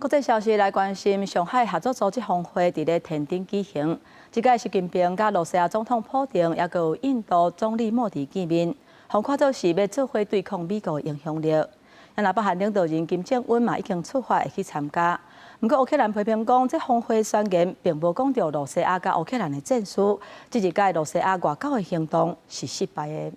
國際消息來關心，上海合作組織峰會佇咧天津舉行。這屆習近平佮羅西亞總統普丁，抑閣有印度總理莫迪見面，予看做是欲做伙對抗美國的影響力。啊，北韓領導人金正恩嘛已經出發會去參加。毋過烏克蘭批評講，這峰會宣言並無講著羅西亞佮烏克蘭的戰事，這一屆羅西亞外交的行動是失敗的。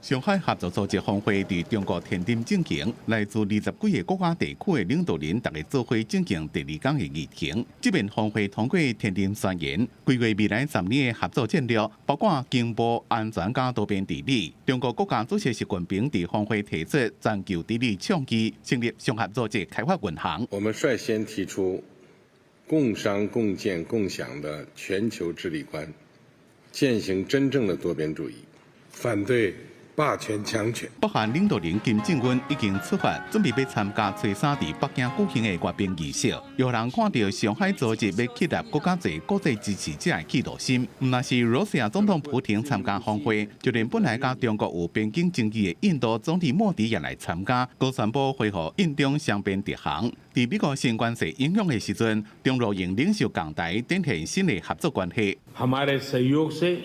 上海合作組織峰會佇中國天津進行，來自20幾个國家地區的領導人，逐家做伙進行第二工的議程。這遍峰會通過天津宣言，規劃未來10年的合作戰略，包括經貿、安全佮多邊治理。中國國家主席習近平佇峰會提出全球治理倡議，成立上合組織開發銀行。我們率先提出共商、共建、共享的全球治理觀，踐行真正的多邊主義，反對霸權強權。北韓領導人金正恩已經出發，準備欲參加初三佇北京舉行的閱兵儀式。予人看著上海組織欲建立閣較濟國際支持者的企圖心。毋但是羅西亞總統普廷參加峰會，就連本來佮中國有邊境爭議的印度總理莫迪也來參加，閣宣布恢復印中雙邊直航。佇美國新關稅影響的時陣，中羅用領袖仝台展現新的合作關係。 हमारे सहयोग से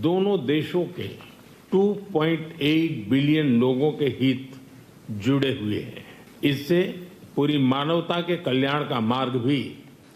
दोनों देशों के 2.8 बिलियन लोगों के हित जुड़े हुए हैं। इससे पूरी मानवता के कल्याण का मार्ग भी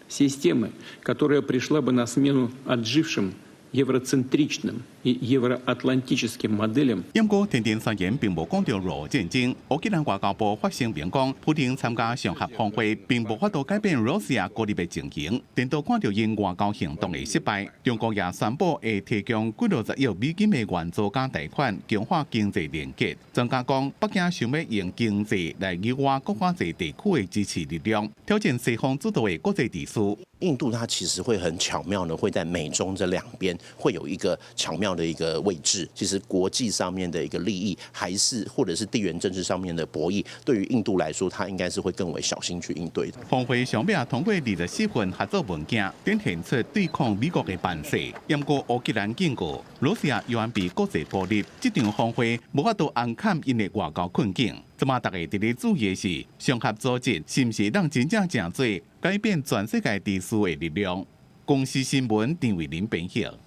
Системы, которая пришла бы на смену отжившим евроцентричным и евроатлантическим моделям. 毋過天津宣言並無講著俄烏戰爭。烏克蘭外交部發聲明講，普丁參加上合峰會並無法度改變羅西亞孤立的情形，顛倒看著𪜶外交行動的失敗。中國也宣布會提供幾落十億美金的援助佮貸款，強化經濟連結。專家講，北京想欲用經濟來誘惑閣較濟地區的支持力量，挑戰西方主導的國際秩序。印度它其實會很巧妙呢，會在美中這兩邊會有一個巧妙的一個位置。其實國際上面的一個利益，還是或者是地緣政治上面的博弈，對於印度來說，它應該是會更為小心去應對的。峰會上尾通過24份合作文件，展現出對抗美國的範勢。毋過烏克蘭警告，羅西亞猶原被國際孤立，這場峰會無法度紅崁𪜶的外交困境。這馬逐家佇咧注意的是，上合組織是毋是會當真正成做改變全世界秩序的力量？公視新聞陳慧琳編譯。